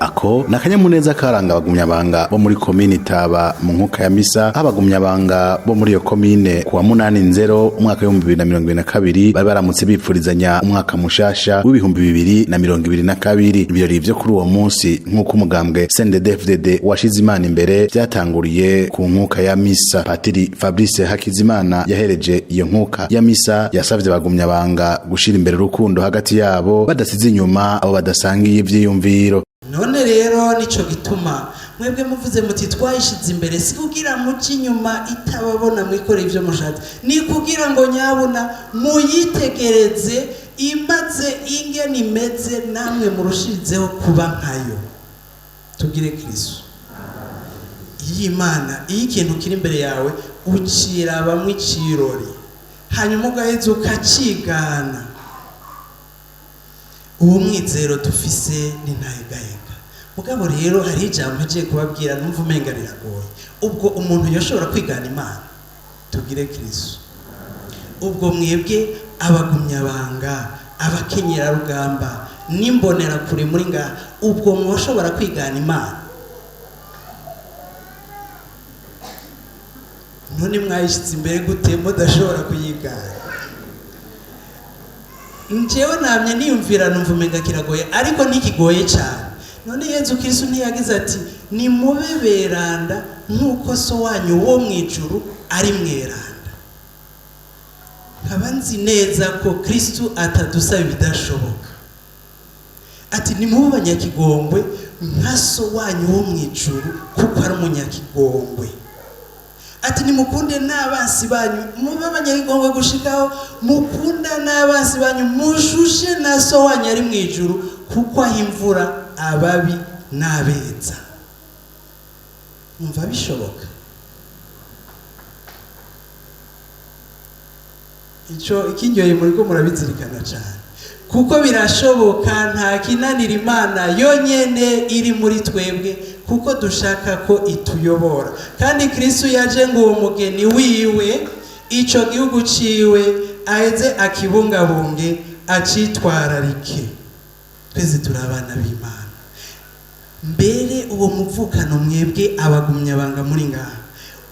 Ako ni akanyamuneza karanga abagumyabanga bo muri komine Taba mu nkuka ya misa, aho abagumyabanga bo muri iyo komine kuwa 8 nzero umwaka w'2022 bari baramutse bipfurizanya umwaka mushasha w'2022. Ibirori vyo kuri uwo munsi, nk'uko umugambwe CNDD-FDD washize Imana imbere, vyatanguriye ku nkuka ya misa. Patiri Fabrice Hakizimana yahereje iyo nkuka ya misa yasavye abagumyabanga gushira imbere urukundo hagati yabo, badasize inyuma abo badasangiye ivyiyumviro. None rero nico gituma mwebwe muvuze muti twayishize imbere, si kugira muce inyuma itababona mwikore ivyo mushatse, ni kugira ngo nyabuna muyitegereze imaze ingene imeze, namwe murushirizeho kuba nkayo. Tugire Kristo. Iyi Imana, iyo ikintu kiri imbere yawe ucirabamwo icirori, hanyuma ugaheza ukacigana. Uwo mwizero dufise ni ntayegayega. Mugabo rero hari ijambo ngiye kubabwira, numva umenga riragoye. Ubwo umuntu yoshobora kwigana Imana? Tugire Kristo. Ubwo mwebwe abagumyabanga, abakenyerarugamba n'imbonerakure muri ngaha, ubwo mwoshobora kwigana Imana? None mwayishyize imbere gute mudashobora kuyigana? Njyewe namye niyumvira, numva umenga kiragoye, ariko ntikigoye cyane. None Yezu Kristo ntiyagize ati: "Nimube beranda nk'uko so wanyu wo mu ijuru ari mweranda"? Nkaba nzi neza ko Kristo atadusaba ibidashoboka. Ati: "Nimube abanyakigongwe nka so wanyu wo mu ijuru kuko ari umunyakigongwe." Ati: "Nimukunde n'abansi banyu, mube abanyakigongwe gushikaho mukunda n'abansi banyu, mushushe na so wanyu ari mu ijuru kuko aho imvura ababi n'abeza." Mwumva bishoboka? Ico ikinyoye muri ko murabizirikana cyane, kuko birashoboka. Nta kinanira Imana yonyene iri muri twebwe, kuko dushaka ko ituyobora. Kandi Kristo yaje ngo uwo mugeni wiwe, ico gihugu ciwe, aheze akibungabunge, acitwararike. Twese turi abana b'Imana. Mbere uwo muvukano, mwebwe abagumyabanga muri ngaha,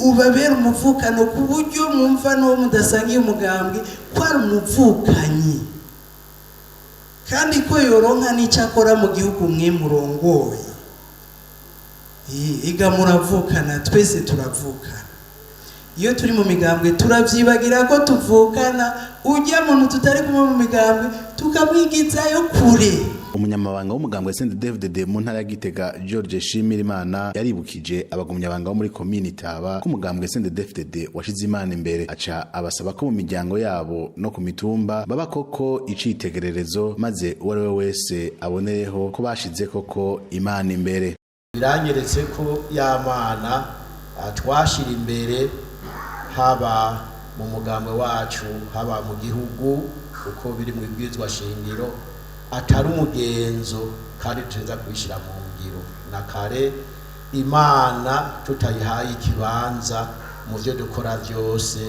ubabera umuvukano ku buryo mwumva n'uwo mudasangiye umugambwe ko ari umuvukanyi, kandi ko yoronka n'icyo akora mu gihugu mwe murongoye. Iga muravukana, twese turavukana. Iyo turi mu migambwe turavyibagira ko tuvukana, ujya muntu tutari kumwe mu migambwe tukamwigizayo kure. Umunyamabanga w'umugambwe CNDD-FDD mu ntara ya Gitega, George Shimirimana, yaribukije abagumyabanga bo muri komini Taba ko umugambwe CNDD-FDD washize Imana imbere, aca abasaba ko mu miryango yabo no ku mitumba baba koko icitegererezo, maze uwo ari we wese abonereho ko bashize koko Imana imbere. Biranyeretse ko ya Mana twashira imbere, haba mu mugambwe wacu, haba mu gihugu, uko biri mu ibwirizwa shingiro, atari umugenzo, kandi tuteza kubishyira mu ngiro. Na kare Imana tutayihaye ikibanza mu byo dukora byose,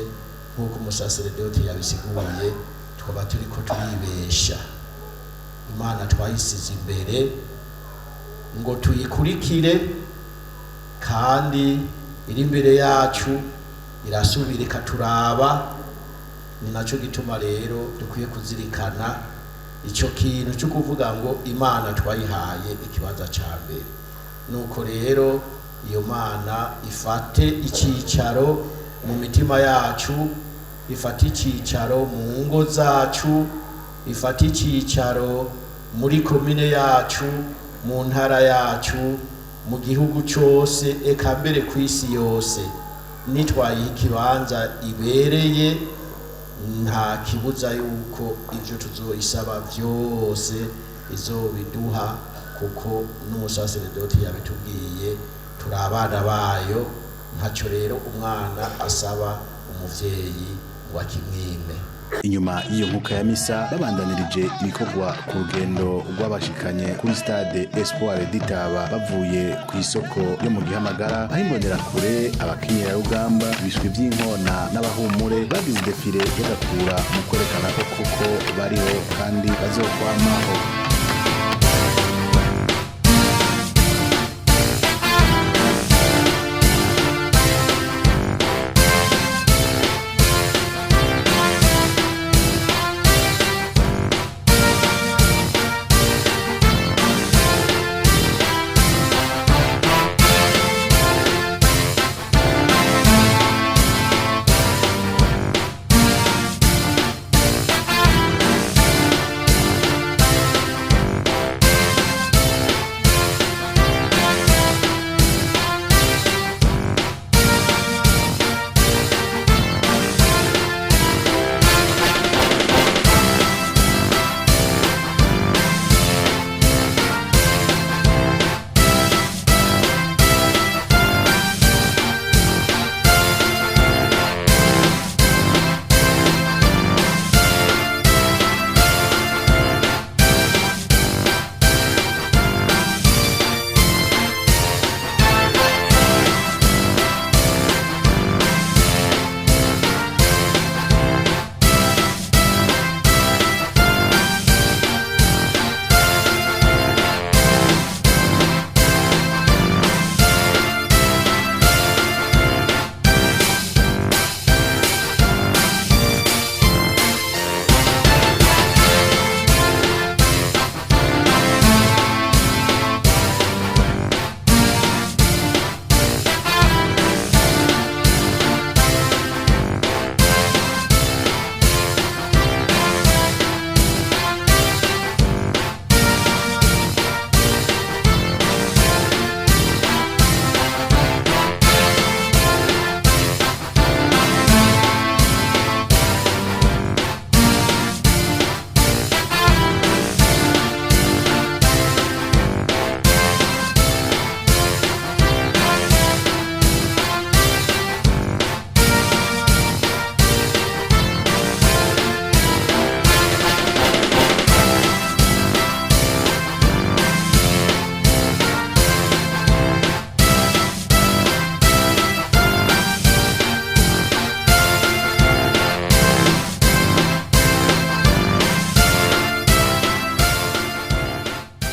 nk'uko umusaseredoti yabisiguye, twaba turiko turibesha. Imana twayisize imbere ngo tuyikurikire, kandi iri imbere yacu irasubira ikaturaba. Ni nacyo gituma rero dukwiye kuzirikana icyo kintu cyo kuvuga ngo Imana twayihaye ikibanza cya mbere. Nuko rero iyo Mana ifate icyicaro mu mitima yacu, ifate icyicaro mu ngo zacu, ifate icyicaro muri komine yacu, mu ntara yacu, mu gihugu cyose, eka mbere ku isi yose. Nitwayiha ikibanza ibereye, nta kibuza yuko ibyo tuzoyisaba byose izobiduha, kuko n'umusaseredoti yabitubwiye, turi abana bayo. Ntacyo rero umwana asaba umuvyeyi ngo akimwime. Inyuma y'iyo nkuka ya misa, babandanirije ibikorwa ku rugendo rw'abashikanye kuri stade Espoir d'Itaba bavuye ku isoko yo mu Gihamagara, aho imbonerakure, abakenyerarugamba, ibiswi vy'inkona n'abahumure bagize défilé y'agakura mu kwerekana ko koko bariho kandi bazokwamaho.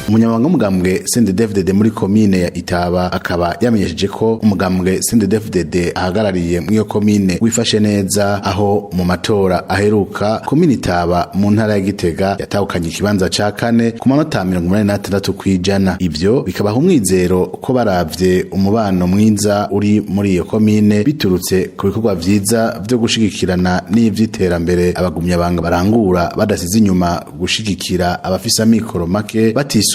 Umunyamabanga w'umugambwe CNDD-FDD muri komine ya Itaba akaba yamenyesheje ko umugambwe CNDD-FDD ahagarariye muri iyo komine wifashe neza, aho mu matora aheruka komine Itaba mu ntara ya Gitega yatahukanye ikibanza ca kane ku manota 86%. Ivyo bikabaha umwizero ko baravye umubano mwiza uri muri iyo komine biturutse ku bikorwa vyiza vyo gushigikirana n'ivy'iterambere abagumyabanga barangura, badasize inyuma gushigikira abafise amikoro make, batisunze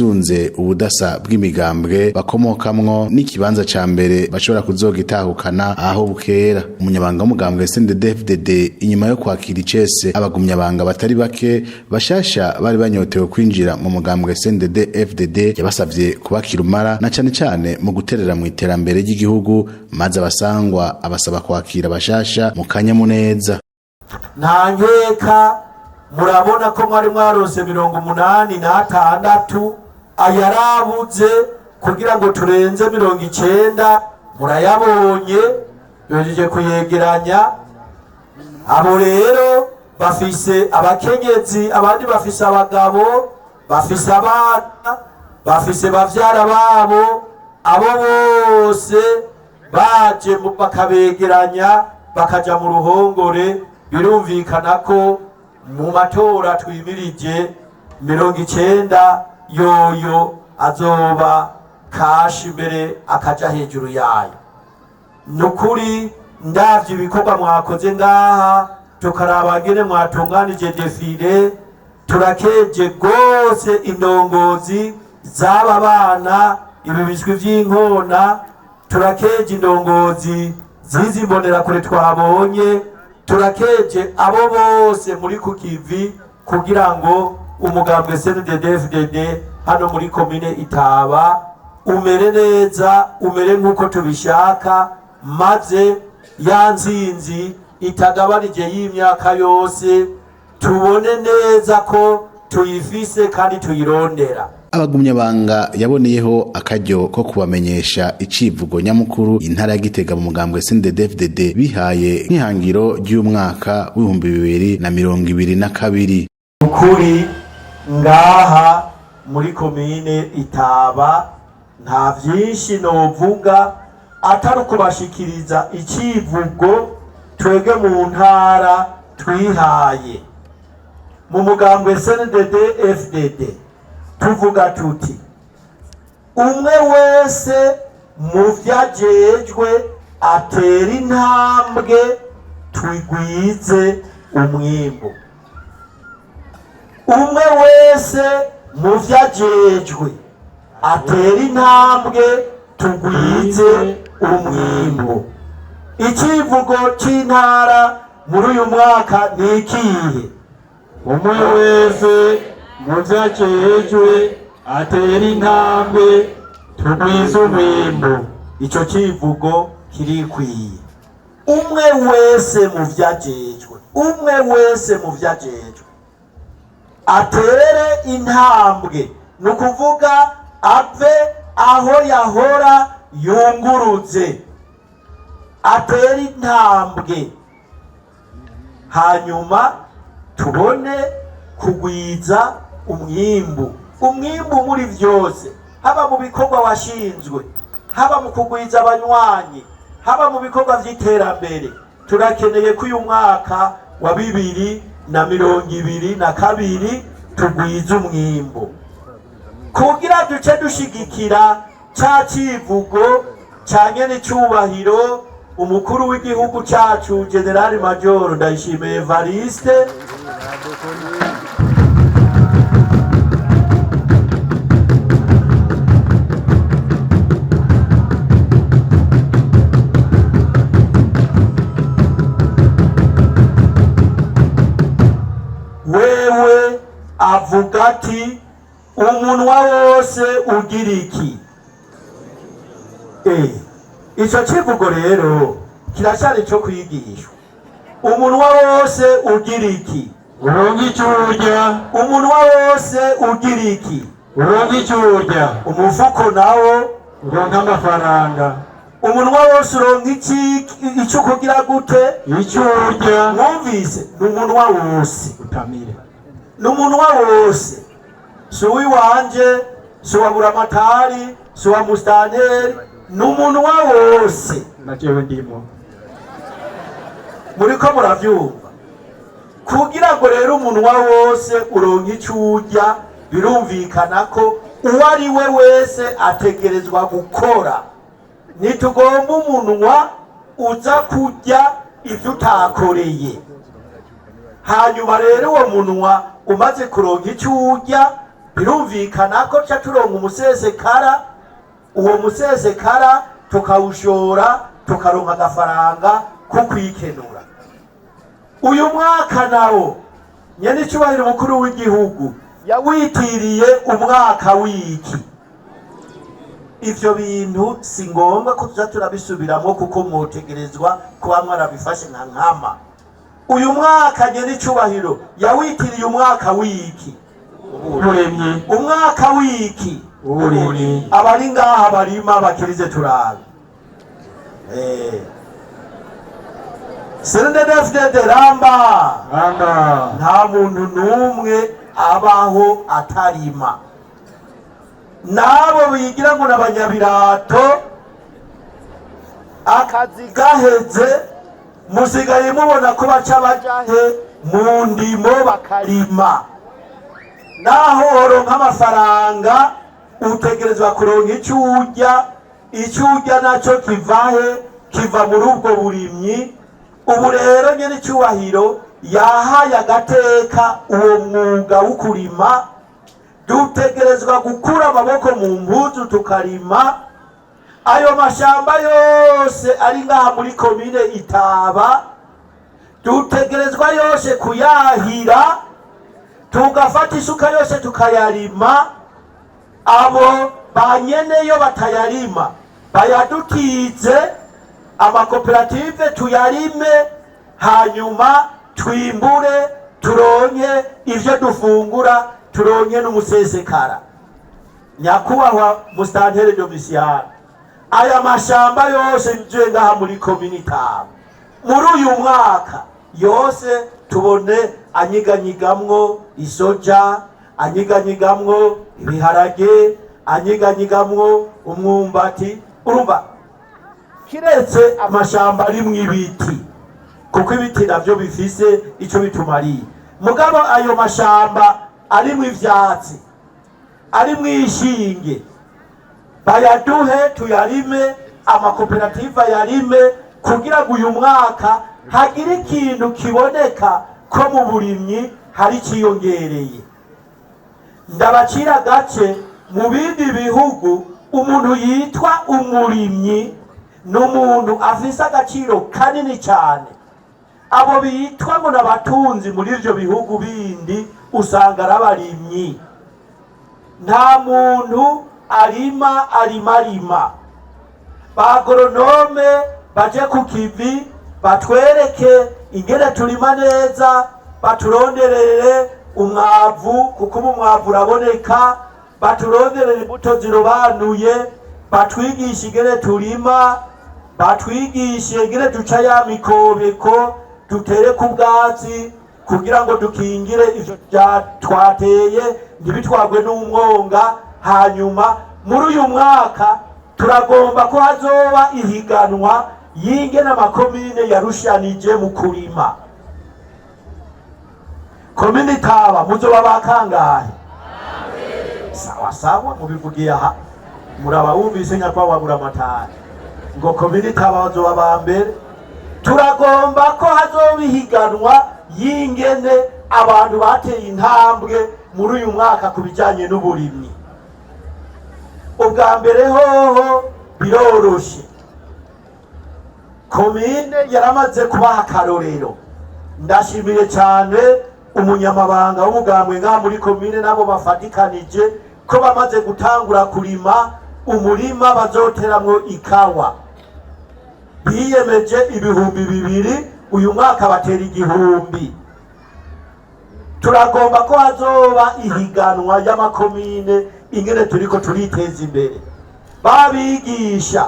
ubudasa bw'imigambwe bakomokamwo, n'ikibanza ca mbere bashobora kuzogitahukana aho bukera. Umunyabanga w'umugambwe CNDD-FDD, inyuma yo kwakira icese abagumyabanga batari bake bashasha bari banyotewe kwinjira mu mugambwe CNDD-FDD, yabasavye kubakira umara na cane cane mu guterera mu iterambere ry'igihugu, maze abasangwa abasaba kwakira abashasha mu kanyamuneza. Nta nkeka murabona ko mwari mwarose 86, ayarabuze kugira ngo turenze 90. Murayabonye, yojeje kuyegeranya. Abo rero bafise abakenyezi, abandi bafise abagabo, bafise abana, bafise bavyara babo. Abo bose baje bakabegeranya bakaja mu ruhongore, birumvikana ko mu matora twimirije 90 yoyo azoba kashi mbere akaja hejuru yayo. Nukuri ndavye ibikorwa mwakoze ngaha, tukaraba ngene mwatunganije défilé, turakeje rwose indongozi z'aba bana, ibi biswi vy'inkona. Turakeje indongozi zizi mbonerakure twabonye. Turakeje abo bose muri ku kivi kugira ngo umugambwe CNDD-FDD hano muri komine Itaba umere neza, umere nk'uko tubishaka, maze ya nzinzi itagabanije y'imyaka yose. Tubone neza ko tuyifise kandi tuyirondera. Abagumyabanga yaboneyeho akaryo ko kubamenyesha icivugo nyamukuru intara ya Gitega mu mugambwe CNDD-FDD bihaye nk'ihangiro ry'umwaka w'2022. Ukuri ngaha muri komine Itaba nta vyinshi novuga atari ukubashikiriza icivugo twebwe mu ntara twihaye mu mugambwe CNDD FDD. Tuvuga tuti: umwe wese mu vyajejwe atera intambwe, twigwize umwimbu. Umwe wese mu vyajejwe atera intambwe, tugwize umwimbu. Icivugo c'intara muri uyu mwaka ni ikihe? Umwe wese mu vyajejwe atera intambwe, tugwize umwimbu. Ico civugo kirikwiye. Umwe wese mu vyajejwe, umwe wese mu vyajejwe atere intambwe, ni ukuvuga ave aho yahora yunguruze, atere intambwe, hanyuma tubone kugwiza umwimbu. Umwimbu muri vyose, haba mu bikorwa washinzwe, haba mu kugwiza abanywanyi, haba mu bikorwa vy'iterambere. Turakeneye ko uyu mwaka wa 2022 tugwiza umwimbu kugira duce dushigikira ca civugo ca nyen'icyubahiro umukuru w'igihugu cacu, Generali Majoro Ndayishimiye Evariste. Wewe avuga ati: umunwa wose ugira iki? Ico kivugo rero kiracari ico kwigishwa. Umunwa wose ugira iki? Uronka ico urya. Umunwa wose ugira iki? Uronka ico urya. Umufuko nawo? Uronka amafaranga. Umunwa wose uronka iki? Ico kugira gute? Ico urya. Mwumvise, ni umunwa wose. Utamire. Ni umunwa wose, si uw'iwanje, si uwa Buramatari, si uwa musitanteri, ni umunwa wose. Na jewe ndimo. Muriko muravyumva? Kugira ngo rero umunwa wose uronke ico urya, birumvikana ko uwo ari we wese ategerezwa gukora. Ntitugomba umunwa uza kurya ivyo utakoreye. Hanyuma rero uwo munwa umaze kuronka icyo urya, birumvikana ko ca turonka umusesekara. Uwo musesekara tukawushora, tukaronka agafaranga ko kwikenura. Uyu mwaka nawo nyenicubahiro umukuru w'igihugu yawitiriye umwaka w'iki? Ivyo bintu si ngombwa ko tuza turabisubiramo, kuko mwotegerezwa kuba mwarabifashe nka nkama. Uyu mwaka nyenicubahiro yawitiriye umwaka w'iki? Uburimyi. Umwaka w'iki? Uburimyi. Abari ngaha barima bakirize turabe. CNDD-FDD ramba! Ramba! Nta muntu n'umwe abaho atarima. N'abo bigira ngo n'abanyabirato, akazi gaheze musigaye mubona ko baca baja he? Mu ndimo bakarima. Naho woronka amafaranga, utegerezwa kuronka icyo urya. Icyo urya nacyo kiva he? Kiva muri ubwo burimyi. Ubu rero nyene icyubahiro yahaye agateka uwo mwuga wo kurima. Dutegerezwa gukura amaboko mu mpuzu tukarima. Ayo mashamba yose ari ngaha muri komine Itaba dutegerezwa yose kuyahira, tugafata isuka yose tukayarima. Abo banyeneyo batayarima bayadutize, amakoperative tuyarime, hanyuma twimbure. Turonke ivyo dufungura, turonke n'umusesekara. Nyakubahwa Musitanteri Domisiyani, aya mashamba yose nje ngaha muri komini Taba muri uyu mwaka yose tubone anyiganyigamwo isoja, anyiganyigamwo ibiharage, anyiganyigamwo umwumbati. Urumva, kiretse amashamba arimwo ibiti, kuko ibiti navyo bifise ico bitumariye, mugabo ayo mashamba arimwo ivyatsi, arimwo ishinge, bayaduhe tuyarime, amakoperative ayarime, kugira ngo uyu mwaka hagire ikintu kiboneka ko mu burimyi hari ikiyongereye. Ndabacira gace: mu bindi bihugu umuntu yitwa umurimyi ni umuntu afise agaciro kanini cyane. Abo bitwa ngo n'abatunzi muri ivyo bihugu bindi usanga ari abarimyi. Nta muntu arima arima arima. Ba agronome baje ku kivi, batwereke ingene turima neza, baturonderere umwavu, kuko ubu umwavu uraboneka, baturonderere imbuto zirobanuye, batwigishe ingene turima, batwigishe ingene duca ya mikobeko, dutere ku bwatsi kugira ngo dukingire ivyo twateye ntibitwagwe n'umwonga. Hanyuma muri uyu mwaka turagomba ko hazoba ihiganwa y'ingene amakomine yarushanije mu kurima. Komine Taba muzoba bakangahe? Sawa sawa, mubivugiye aha, muraba wumvise nyakwawa buramatari ngo komine Taba bazoba ba mbere. Turagomba ko hazoba ihiganwa y'ingene abantu bateye intambwe muri uyu mwaka ku bijyanye n'uburimyi. Ubwa mbere hoho biroroshe, komine yaramaze kubaha akarorero. Ndashimiye cyane umunyamabanga w'umugambwe ngaha muri komine nabo bafatikanije ko bamaze gutangura kurima umurima bazoteramwo ikawa. Biyemeje 2000, uyu mwaka batera 1000. Turagomba ko hazoba ihiganwa y'amakomine ingene turiko turiteza imbere. Babigisha,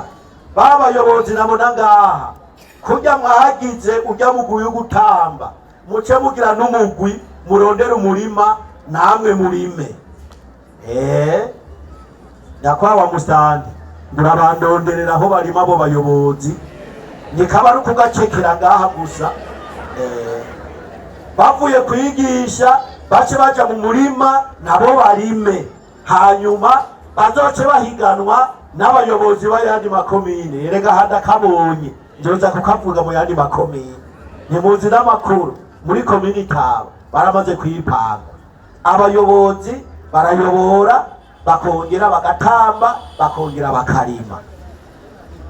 babayobozi nabona ngaha, kurya mwahagize ujya mugwi gutamba, muce mugira n'umugwi murondera umurima namwe murime. Nyakwawa musande, murabandonderera aho barima abo bayobozi, nikaba ari ukugacekera ngaha gusa. Bavuye kwigisha bace baja mu murima nabo barime, hanyuma bazoce bahiganwa n'abayobozi b'ayandi makomine. Erega handa kabonye nzoza kukavuga mu yandi makomine. Ntimuzi n'amakuru, muri komini Taba baramaze kuyipanga. Abayobozi barayobora, bakongera bagatamba, bakongera bakarima.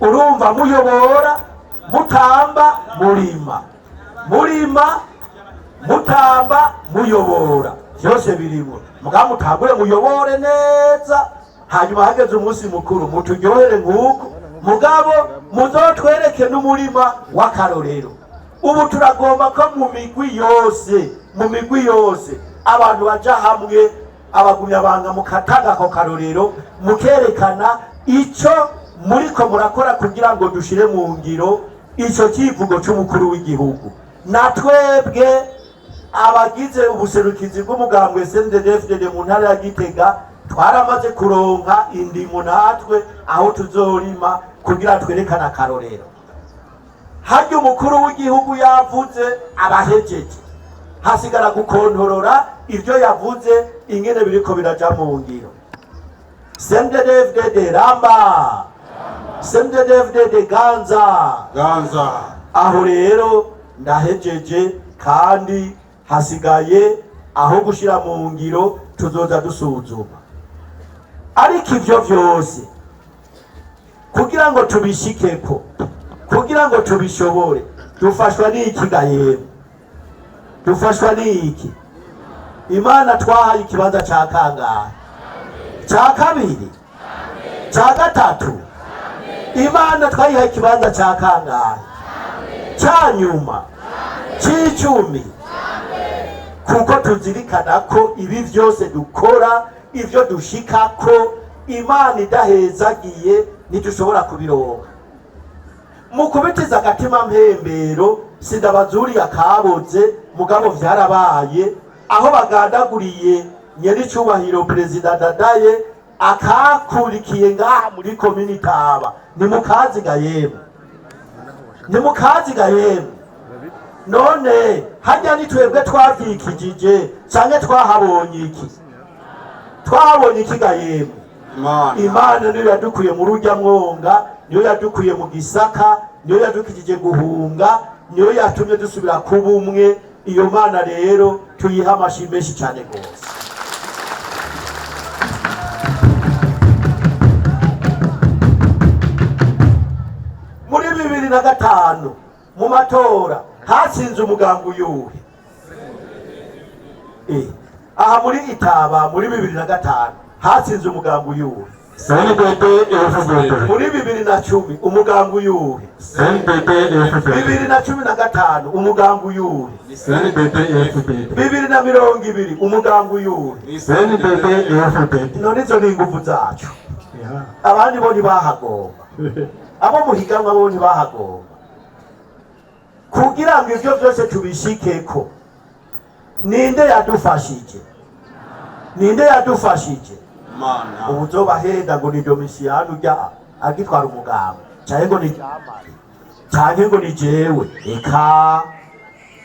Urumva, muyobora, mutamba, murima, murima, mutamba, muyobora, byose birimo. Mugabo mutangure muyobore neza, hanyuma hageze umunsi mukuru muturyohere nk'uko, mugabo muzotwereke n'umurima w'akarorero. Ubu turagomba ko mu migwi yose, mu migwi yose abantu baja hamwe, abagumyabanga mukatanga ako karorero, mukerekana ico muriko murakora kugira ngo dushire mu ngiro ico kivugo c'umukuru w'igihugu. Na twebwe abagize ubuserukizi bw'umugambwe CNDD-FDD mu ntara ya Gitega twaramaze kuronka indimo natwe aho tuzorima kugira twerekane akarorero. Harya umukuru w'igihugu yavuze abahejeje, hasigara gukontorora ivyo yavuze ingene biriko biraja mu ngiro. CNDD-FDD ramba! CNDD-FDD ganza! Ganza. Aho rero ndahejeje, kandi hasigaye aho gushira mu ngiro tuzoza dusuzuma. Ariko ivyo vyose kugira ngo tubishikeko, kugira ngo tubishobore, dufashwa n'iki ga yemwe? Dufashwa n'iki? Imana twahaye ikibanza ca kangahe? Ca kabiri? Ca gatatu? Imana twayihaye ikibanza ca kangahe? Ca nyuma? C'icumi? Kuko tuzirikana ko ibi byose dukora, ibyo dushikako, Imana idahezagiye ntidushobora kubironka. Mu kubitiza agatima mpembero, sindabazuriye akaboze, mugabo vyarabaye aho bagandaguriye nyir'icyubahiro Perezida Ndadaye, akakurikiye ngaha muri komini Taba. Ni mukaziga yemwe, ni mukaziga yemwe. None hajya ni twebwe twavyikijije canke twahabonye iki? Twahabonye iki ga yemwe? Imana niyo yadukuye mu rujya mwonga, niyo yadukuye mu gisaka, niyo yadukijije guhunga, niyo yatumye dusubira kuba umwe. Iyo Mana rero tuyiha amashi menshi cyane rwose. Muri 2005 mu matora hatsinze umugambi uyuhe? Aha muri Itaba muri 2005 hatsinze umugambi uyuhe? CNDD FDD. Muri 2010 umugambi uyuhe? CNDD FDD. 2015 umugambi uyuhe? CNDD FDD. 2020 umugambi uyuhe? CNDD FDD. None izo ni ingufu zacu. Abandi bo ntibahagomba, abo muhiganwa bo ntibahagomba. Kugira ngo ivyo vyose tubishikeko, ninde yadufashije? Ninde yadufashije? Ubuzobahenda ngo ni Domisiyani ujya agitwara umugambi, canke ngo ni Jamari, canke ngo ni jewe. Eka,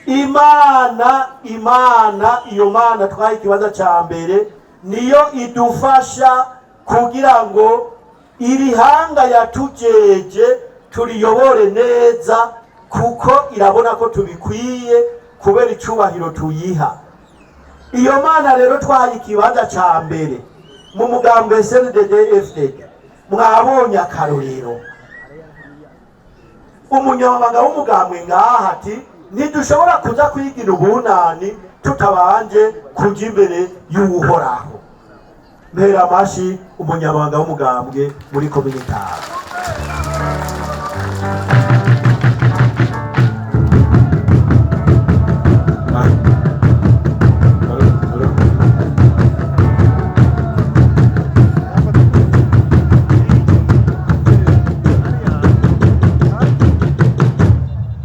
Imana, Imana, iyo Mana twaye ikibanza ca mbere niyo idufasha kugira ngo iri hanga yatujeje turiyobore neza, kuko irabona ko tubikwiye kubera icubahiro tuyiha. Iyo Mana rero twahaye ikibanza ca mbere mu mugambwe CNDD FDD, mwabonye akarorero. Umunyamabanga w'umugambwe ngaha ati ntidushobora kuza kwigira ubunani tutabanje kuja imbere y'Uhoraho. Mpera amashi umunyamabanga w'umugambwe muri komine Taba.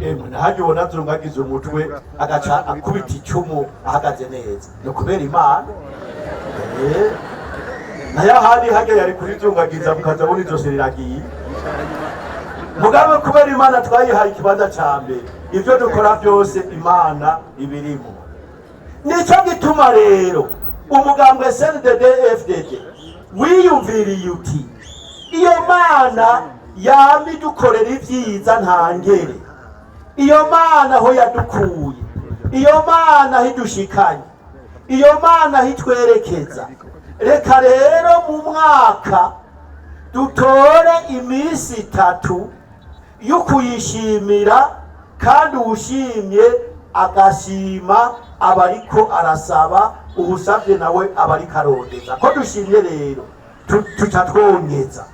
Emwe, nahajya ubona zungagiza umutwe agaca akubita icumu ahagaze neza, ni ukubera Imana. Nayo ahandi hajya yari kurizungagiza mukaza abona izosi riragiye. Mugabe kubera Imana twayihaye ikibanza ca mbere, ivyo dukora byose Imana ibirimo. Nico gituma rero umugambwe CNDD FDD wiyumviriye uti iyo Mana yama idukorera ivyiza ntangere, iyo Mana aho yadukuye, iyo Mana aho idushikanye, iyo Mana aho itwerekeza, reka rero mu mwaka dutore iminsi itatu yo kuyishimira, kandi uwushimye agashima abariko arasaba, uwusavye nawe abariko arondeza. Ko dushimye rero tuca twongeza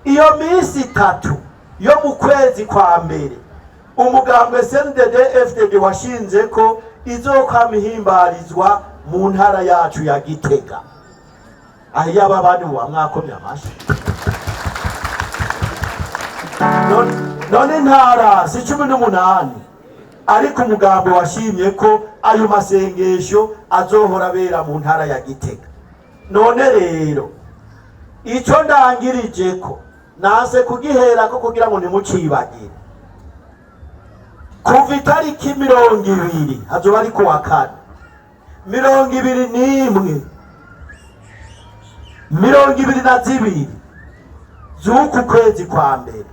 iyo minsi itatu yo mu kwezi kwa mbere. Umugambwe CNDD FDD washinze ko izokwama ihimbarizwa mu ntara yacu ya Gitega. Aho yaba abandi muba mwakomye amashi. None intara si 18, ariko umugambi washimye ko ayo masengesho azohora abera mu ntara ya Gitega. None rero ico ndangirije ko nase kugiherako kugira ngo ntimucibagire, kuva itariki 20, hazoba ari kuwa kane, 21, 22 z'uku kwezi kwa mbere,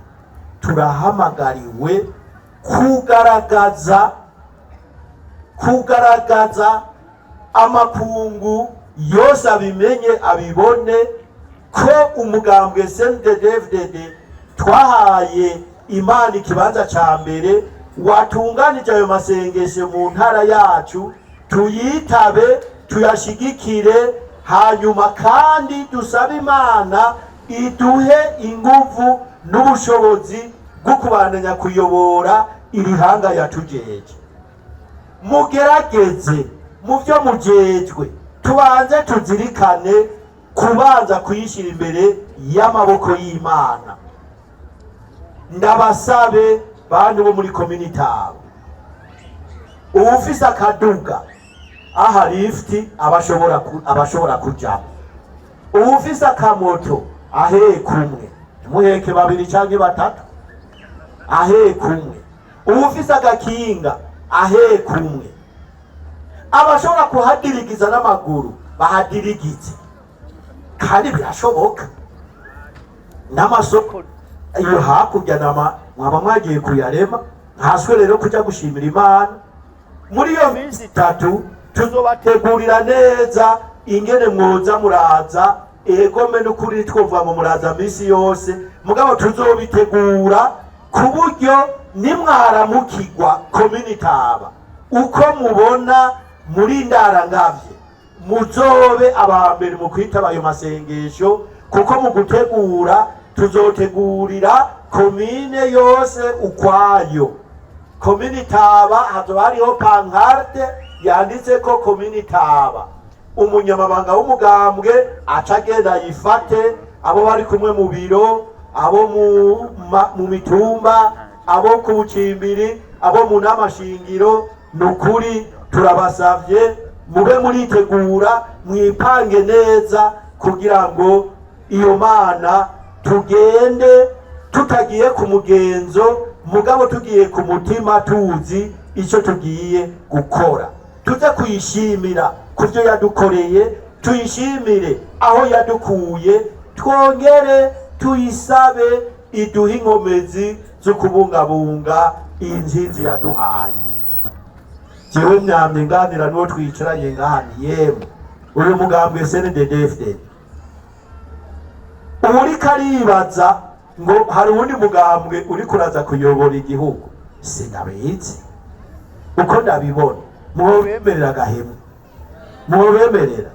turahamagariwe kugaragaza amakungu yose abimenye abibone ko umugambwe CNDD FDD twahaye Imana ikibanza ca mbere, watunganije ayo masengesho mu ntara yacu, tuyitabe tuyashigikire, hanyuma kandi dusabe Imana iduhe inguvu n'ubushobozi bwo kubandanya kuyobora iri hanga yatujeje. Mugerageze Mu byo mujejwe, tubanze tuzirikane kubanza kuyishyira imbere y'amaboko y'Imana. Ndabasabe, bantu bo muri komini Taba, uwufise akaduga aha lifuti abashobora kujamo, uwufise akamoto aheka umwe, ntimuheke babiri canke batatu, aheka umwe, uwufise agakinga aheka umwe, abashobora kuhadirigiza n'amaguru bahadirigize, kandi birashoboka. N'amasoko iyo hakurya nama mwaba mwagiye kuyarema, nkaswe rero kuja gushimira Imana. Muri iyo minsi 3 tuzobategurira neza ingene mwoza muraza. Egome n'ukuri twumva ngo muraza minsi yose, mugabo tuzobitegura ku buryo nimwaramukigwa komini Taba, uko mubona muri ndarangavye, muzobe aba mbere mu kwitaba ayo masengesho, kuko mu gutegura tuzotegurira komine yose ukwayo. Komini Taba hazoba hariho pancarte yanditseko komini Taba, umunyamabanga w'umugambwe aca agenda yifate, abo bari kumwe mu biro, abo mu mitumba, abo ku bucimbiri, abo mu nama shingiro. Ni ukuri turabasavye, mube muritegura, mwipange neza, kugira ngo iyo Mana tugende tutagiye ku mugenzo, mugabo tugiye ku mutima, tuzi icyo tugiye gukora. Tuze kuyishimira ku byo yadukoreye, tuyishimire aho yadukuye, twongere tuyisabe iduhe inkomezi zo kubungabunga iyi nzinzi yaduhaye. Jewe myamye nganira n'uwo twicaranye ngaha, ni yemwe uyu mugambwe CNDD-FDD, uriko aribaza ngo hari uwundi mugambwe uri kuraza kuyobora igihugu. Sinabizi uko ndabibona, mwobemerera agahemu, mwobemerera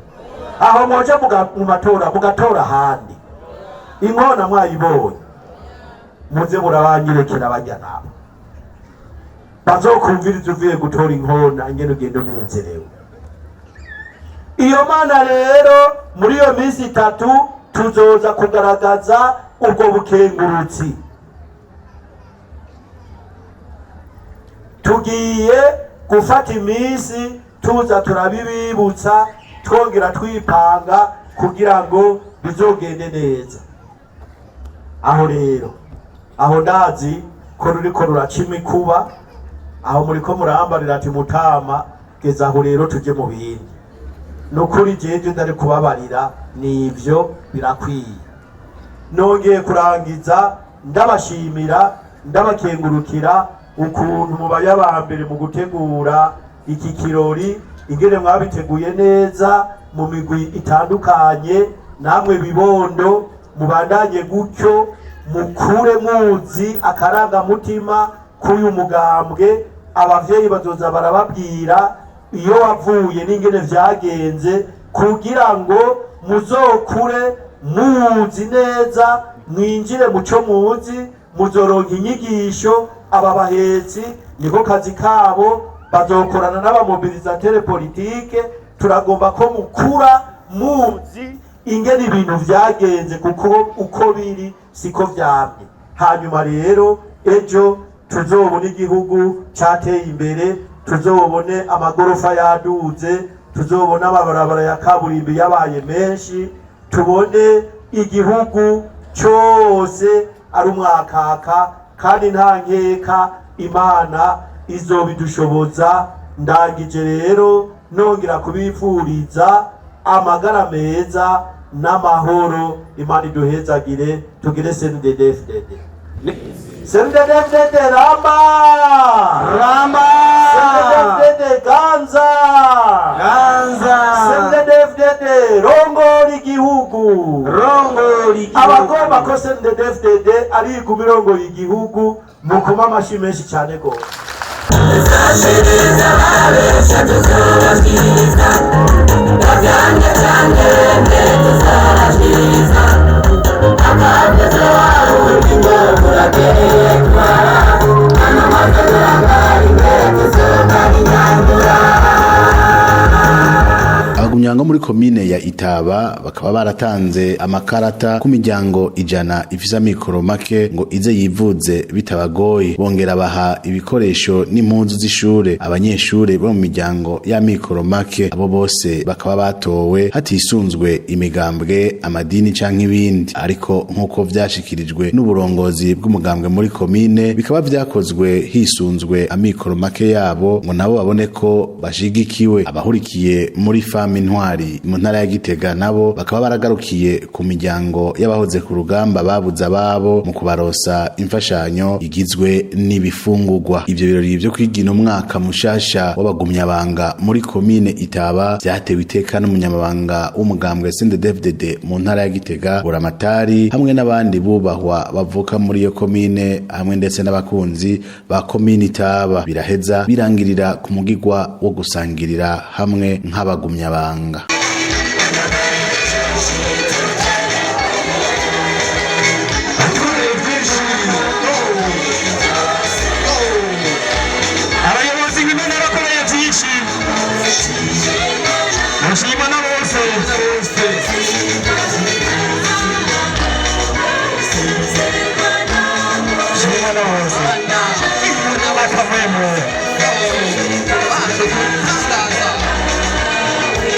aho mwoja mu matora mugatora ahandi. Inkona mwayibonye, muze murabanyirekera bajya nabo bazokumviriza uvuye gutora inkona ingene ugenda unezerewe. Iyo Mana rero, muri iyo minsi 3 tuzoza kugaragaza ubwo bukengurutsi. Tugiye gufata iminsi tuza turabibibutsa, twongera twipanga kugira ngo bizogende neza. Aho rero, aho ndazi ko ruriko ruraca imikuba, aho muriko murambarira ati: "Mutama, geza aho rero tuje mu bindi." Nukuri jeje ndari kubabarira, nivyo birakwiye. Nongeye kurangiza ndabashimira, ndabakengurukira ukuntu mubaye aba mbere mu gutegura iki kirori, ingene mwabiteguye neza mu migwi itandukanye. Namwe bibondo, mubandanye gutyo, mukure muzi akarangamutima k'uyu mugambwe. Abavyeyi bazoza barababwira iyo wavuye n'ingene vyagenze, kugira ngo muzokure muzi neza, mwinjire muco muzi, muzoronka inyigisho. Aba bahetsi niko kazi kabo, bazokorana n'aba mobilisateurs politiques. Turagomba ko mukura muzi ingene ibintu vyagenze, kuko uko biri siko vyamye. Hanyuma rero ejo tuzobona igihugu cateye imbere, tuzobone amagorofa yaduze, tuzobone amabarabara ya kaburimbi yabaye menshi, tubone igihugu cyose ari umwakaka. Kandi nta nkeka, Imana izobidushoboza. Ndangije rero nongera kubifuriza amagara meza n'amahoro. Imana iduhezagire, tugire CNDD-FDD. CNDD-FDD ramba! Ramba! CNDD-FDD ganza! Ganza! CNDD-FDD rongora igihugu! Rongora igihugu! Abagomba ko CNDD-FDD ari iguma irongoye igihugu, mukoma amashi menshi cyane gose. Abagumyabanga muri komine ya Itaba bakaba baratanze amakarata ku miryango 100 ifise amikoro make ngo ize yivuze bitabagoye, bongera baha ibikoresho n'impuzu z'ishure abanyeshure bo mu miryango y'amikoro make. Abo bose bakaba batowe hatisunzwe imigambwe, amadini canke ibindi, ariko nk'uko vyashikirijwe n'uburongozi bw'umugambwe muri komine, bikaba vyakozwe hisunzwe amikoro make yabo ngo nabo babone ko bashigikiwe. Abahurikiye muri Femme Intwari mu ntara ya Gitega nabo bakaba baragarukiye ku miryango y'abahoze ku rugamba babuze ababo mu kubarosa imfashanyo igizwe n'ibifungurwa. Ivyo birori vyo kwigina umwaka mushasha w'abagumyabanga muri komine Itaba vyatewe iteka n'umunyamabanga w'umugambwe CNDD-FDD mu ntara ya Gitega, Buramatari, hamwe n'abandi bubahwa bavuka muri iyo komine, hamwe ndetse n'abakunzi ba komine Itaba. Biraheza birangirira ku mugigwa wo gusangirira hamwe nk'abagumyabanga.